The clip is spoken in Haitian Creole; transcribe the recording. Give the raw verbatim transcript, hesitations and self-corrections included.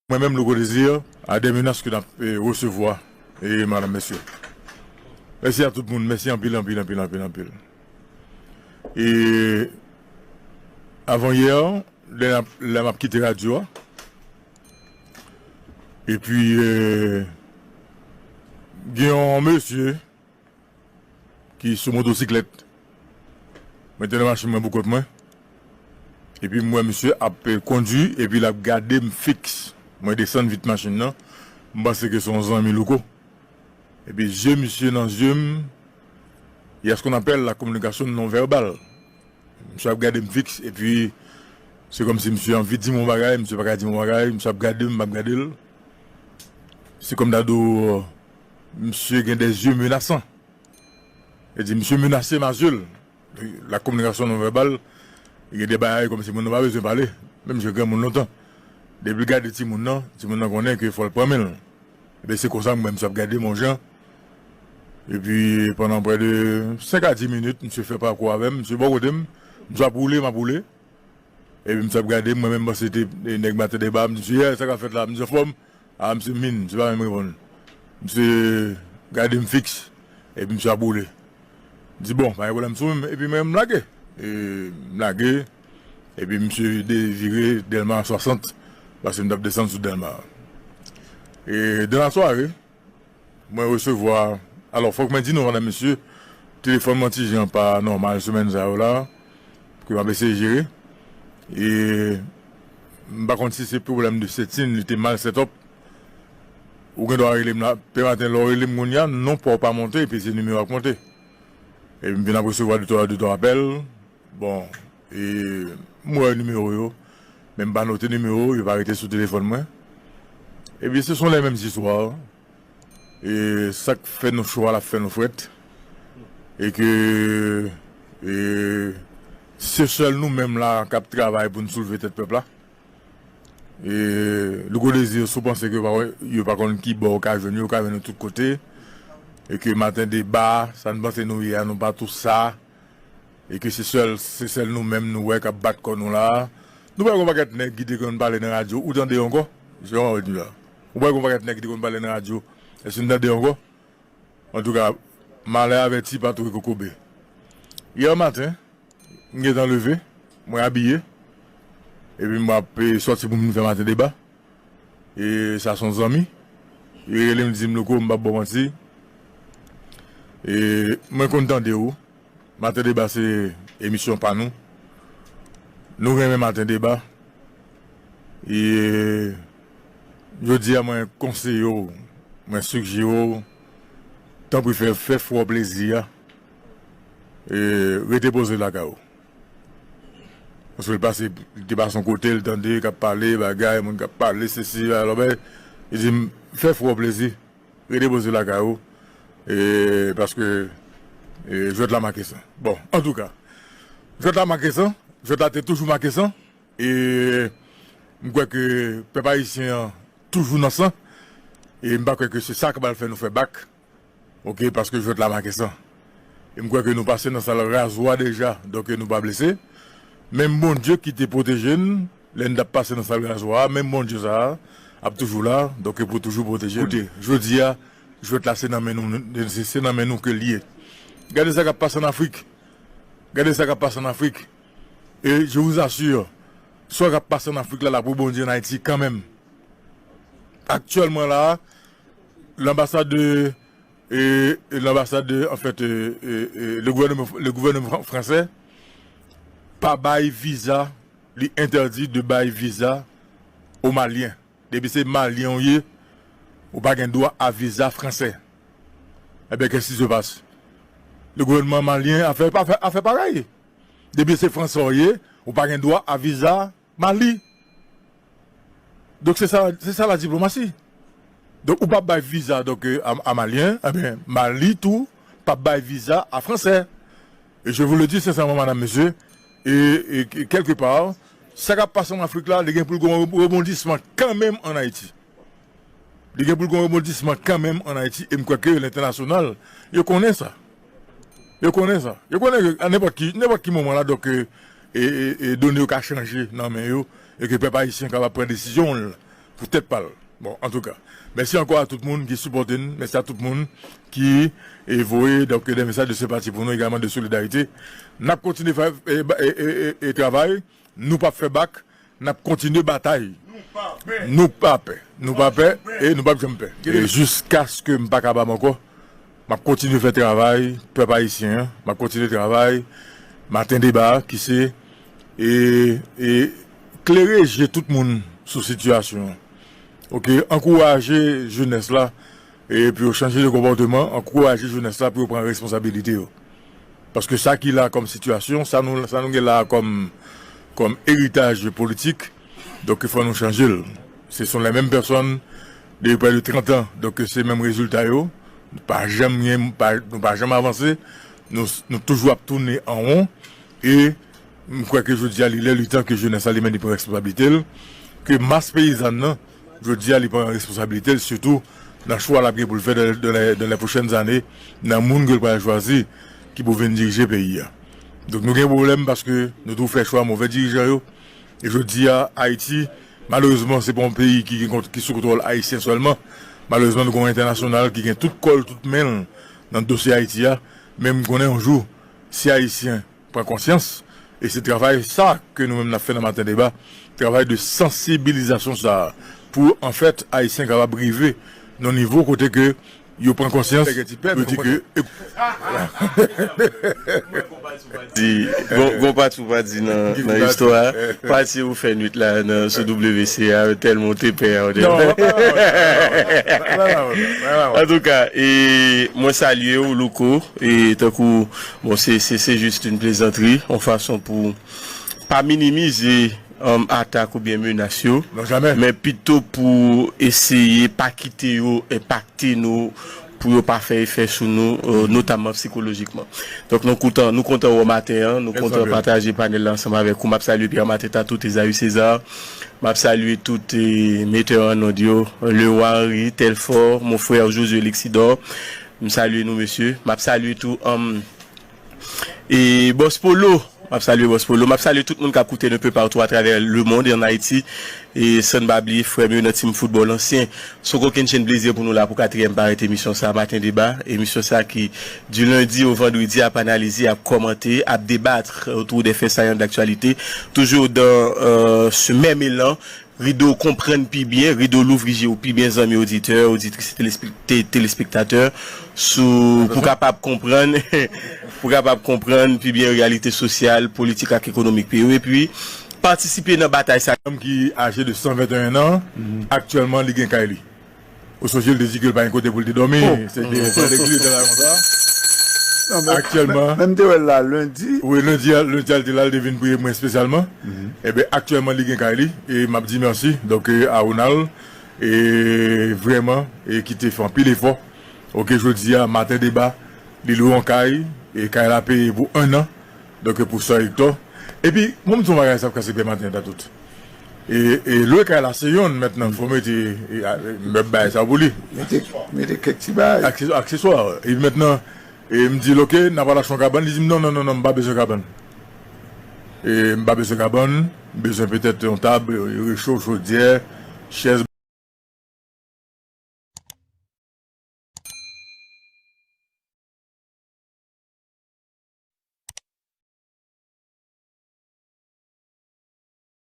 Mwen menm, Louko Désir, a des menaces que n ap, eh, resevwa, eh, madanm, mesye. Mèsi a tout moun, mèsi anpil, anpil, anpil, anpil, anpil. E avan yè, lè n ap, lè m ap kite radyo a, epi, eh, gen yon mesye ki sou motosiklèt. Mwen te nan machin mwen pou kont mwen. Epi m wè misye ap, eh, kondui, epi l ap gade m fiks. Mwen desann vit machin nan. M panse ke se yon zanmi Louko. Epi zye misye nan zye m, il y a ce qu'on appelle la communication non verbale. Misye ap gade m fiks, epi se kòmsi misye anvi di m yon bagay, misye pa ka di m yon bagay, misye ap gade m, m ap gade l. Se kòm ta di w, misye gen de zye menasan. E di, misye menase m a zye l. La communication non verbale, gen de bagay kòmsi moun nan pa bezwen pale. Menm jan granmoun lontan. Depi l gade timoun nan, timoun nan konnen ke fò l pran men l. Ebyen, se konsa mwen, misye ap gade m yon jan. Epi, pandan prè de senk a dis minit, misye fè pakou avè m, misye bò kote m, misye ap woule, m ap woule. Epi misye ap gade m, mwen menm, bon, se te, e, nèg Maten Deba, m di, "Yè, sa k ap fèt la?" M di, "Anfòm?" A, misye min, misye pa menm reponn. Misye gade m fiks, epi misye ap woule. M di, "Bon, pa gen pwoblèm sou mwen," epi mwen, m lage. E, m lage, epi misye devire Dèlma swasant, paske m t ap desann sou Dèlma. E, dans la soirée, mwen resevwa, alò, fòk mwen di nou, madanm, mesye, telefòn mwen ti jan pa nòmal semèn sa yo la, ke m ap eseye jere. E m pa konn si se pwoblèm de setting, li te mal set up. Ou gen dwa rele m la, pè maten, lè w rele m kounye a, non pa w pa monte, epi se nimewo a k monte. Epi m vin ap resevwa de twa, de twa apèl. Bon, e m wè nimewo yo, men m pa note nimewo, yo pa rete sou telefòn mwen. Epi se sont les mêmes histoires. E sa k fè nou cho a, l ap fè nou frèt. E ke, e, se sèl nou menm la k ap travay pou n soulve tèt pèp la. E Louko Désir, si w panse ke yo pa, yo pa konn ki bò yo ka jwenn yo, yo ka jwenn yo tout kote. E ke Maten Deba, sa n panse nou ye a, nou pa tou sa. E ke se sèl, se sèl nou menm nou wè k ap bat kò nou la. Nou pa wè gon pakèt nèg ki te konn pale nan radyo, ou tande yo ankò? Se sa m ap di la. Ou pa wè gon pakèt nèg ki te konn pale nan radyo, èske n tande yo ankò? Antouka, malè avèti pa touye kokobe. Yè maten, m gentan leve, mwen abiye, epi m ap, e, sòti pou m vin fè Maten Deba. E sa se yon zanmi. Li rele m, li di m, "Louko, m p ap ba w manti. E mwen konn tande w. Maten Deba se emisyon pa nou. Nou renmen Maten Deba. E jodi a, mwen konseye w, mwen sijere w, tanpri fè, fè frè w plezi a. E rete poze lakay ou." Paske l pase, li te pase yon kote, l tande k ap pale, bagay, moun k ap pale, sesi, alò, ben, li di m, "Fè frè w plezi, rete poze lakay ou, e, paske, e, jwèt la make san." Bon, antouka, jwèt la make san, jwèt la te toujou make san, e m kwè ke pèp ayisyen an toujou nan san, e m pa kwè ke se sa k pral fè nou fè bak. Oke, paske jwèt la make san. E m kwè ke nou pase nan sal razwa deja, donk nou pa blese. Menm Bondye ki te pwoteje n, lè n t ap pase nan sal razwa a, menm Bondye sa a ap toujou la, donk pou toujou pwoteje n. Koute, jodi a, jwèt la se nan men nou, se, se nan men nou ke l ye. Gade sa k ap pase an Afrik. Gade sa k ap pase an Afrik. E je vous assure, sa k ap pase an Afrik la, l ap rebondye an Ayiti kanmenm. Aktyèlman la, lanbasad de, e, e lanbasad de, an fèt, e, e, e, le gouvènman, le gouvènman fran-, fransè pa bay viza, li entèdi de bay viza o Malyen. Depi se Malyen w ye, ou pa gen dwa a viza fransè. Ebyen, qu'est-ce qui se passe? Le gouvènman malyen a fè, a fè, a fè parèy. Depi se fransè w ye, ou pa gen dwa a viza Mali. Donk, se sa, se sa la diplomasi. Donk, ou p ap bay viza, donk, euh, a, a Malyen, ebyen, Mali tou p ap bay viza a Fransè. E je vous le dis sincèrement, madame, mesye, e, e, e kèlke pa, sa k ap pase an Afrik la, li gen pou l gen yon rebondisman kanmenm an Ayiti. Li gen pou l gen yon rebondisman kanmenm an Ayiti, e m kwè ke lentènasyonal, yo konnen sa. Yo konnen sa. Yo konnen ke a nenpòt ki, nenpòt ki moman la, donk, e, e, e, e done yo ka chanje nan men yo, e ke pèp ayisyen kapab pran desizyon l. pou tèt pa l. Bon, antouka, mèsi ankò a tout moun ki sipòte n, mèsi a tout moun ki e voye donk de mesaj de senpati pou nou, egalman de solidarite. N ap kontinye fè e, e, e, e, e travay, nou p ap fè bak, n ap kontinye batay. Nou pa pè, nou pa pè e nou p ap janm pè. E jiskaske m pa kapab ankò, m ap kontinye fè travay pèp ayisyen an, m ap kontinye travay Maten Deba ki se e, e klere je tout moun sou sitiyasyon an. Oke, ankouraje jenès la e pou yo chanje de konpòteman, ankouraje jenès la pou yo pran responsabilite yo. Paske sa ki la kòm sitiyasyon, sa nou, sa nou gen la kòm, kòm eritaj politik, donk fò nou chanje l. Ce sont les mêmes personnes depi près de trente ans, donk se menm rezilta yo. Nou pa janm gen, pa, nou pa janm avanse, nou, nou toujou ap tounen an won, e m kwè ke jodi a, li lè, li tan ke jenès la li menm li pran responsablite l, ke mas peyizàn nan, jodi a, li pran responsablite l, sitou nan chwa l ap gen pou l fè dans, dans les, dans les prochaines années, nan moun ke l pral chwazi ki pou vin dirije peyi a. Donk nou gen pwoblèm paske nou tou fè chwa movè dirijan yo. E jodi a, Ayiti, malerezman, se pa yon peyi ki gen kont-, ki sou kontwòl ayisyen sèlman. Malerezman, nou gen yon entènasyonal ki gen tout kò l, tout men l nan dosye Ayiti a. Men m konnen yon jou, si Ayisyen pran konsyans, e se travay sa ke nou menm n ap fè nan Maten Deba, travay de sansibilizasyon sa a, pou, anfèt, Ayisyen kapab rive nan nivo kote ke yo pran konsyans, yo di ke di, gon, gon pati ou pa di nan, nan istwa a. Pati ou fè nwit la nan, sou W C a, tèlman ou te pè a, ou te Non, pa, pa, pa, pa, pa, pa, pa, pa, pa. Antouka, e mwen salye w, Louko, e tankou, bon, se, se, se jis yon plezantri, yon fason pou pa minimize, um, atak oubyen menas yo, Non, jamè. men pito pou eseye pa kite yo enpakte nou, pou yo pa fè efè sou nou, euh, notamman sikolojikman. Donk, nou kontan, nou kontan wè w maten an, nou Mèsi kontan anpil. pataje panèl la ansanm avèk ou. M ap salye Pierre Mateta, tout Esaü César. M ap salye tout, eh, metè an nòd yo, Leroy Henry, Telfort, mon frère Josué Lexidor. M salye nou, mesye. M ap salye tou, um, e Bòs Polo, m ap salye Bòs Polo. M ap salye tout moun k ap koute nou un peu partout à travers le monde et en Haïti. E san n pa bliye frè m yo nan team football ansyen. Se yon kokennchenn plezi pou nou la pou katriyèm parèt emisyon sa, Maten Deba. Emisyon sa ki, du lundi au vendredi, ap analize, ap kòmante, ap debat autour des faits saillants de l'actualité. Toujours dans, euh, ce même élan. Rido konprann pi byen, rido louvri je w pi byen, zanmi oditè, oditris, telespek-, te-, telespektatè, sou, pou kapab konprann, pou kapab konprann pi byen reyalite sosyal, politik ak ekonomik peyi w, epi patisipe nan batay sa. Nonm ki aje de san venteyen an, aktyèlman, li gen kay li. Ou sonje l te di ke l pa gen kote pou l te dòmi, se te yon pran legliz, te la konsa. Non, men, Aktyèlman. men, men m te wè l la lendi. Wi, lendi a, lendi a, l te la, l te vin priye mwen espesyalman. Ebyen, aktyèlman, li gen kay li, e m ap di mèsi, donk, e, a Ronald, e vrèman, e ki te fè anpil efò. Oke, jodi a, Maten Deba, li lwe yon kay, e kay la peye pou enn an, donk, pou Sè Hector. Epi, mwen, m di yon bagay, sa ap kase pye maten an, tout. E, e lwe kay la se yonn, mentnan, fò mete, e, a, e, mèb bagay sa pou li. Mete, mete kèk ti bagay. Akse-, akseswa. E mentnan, e m di l, "Oke, n a pral achte yon kabann." Li di m, "Non, non, non, non, m pa bezwen kabann." E m pa bezwen kabann, m bezwen petèt yon tab, e, recho, chodyè, chèz,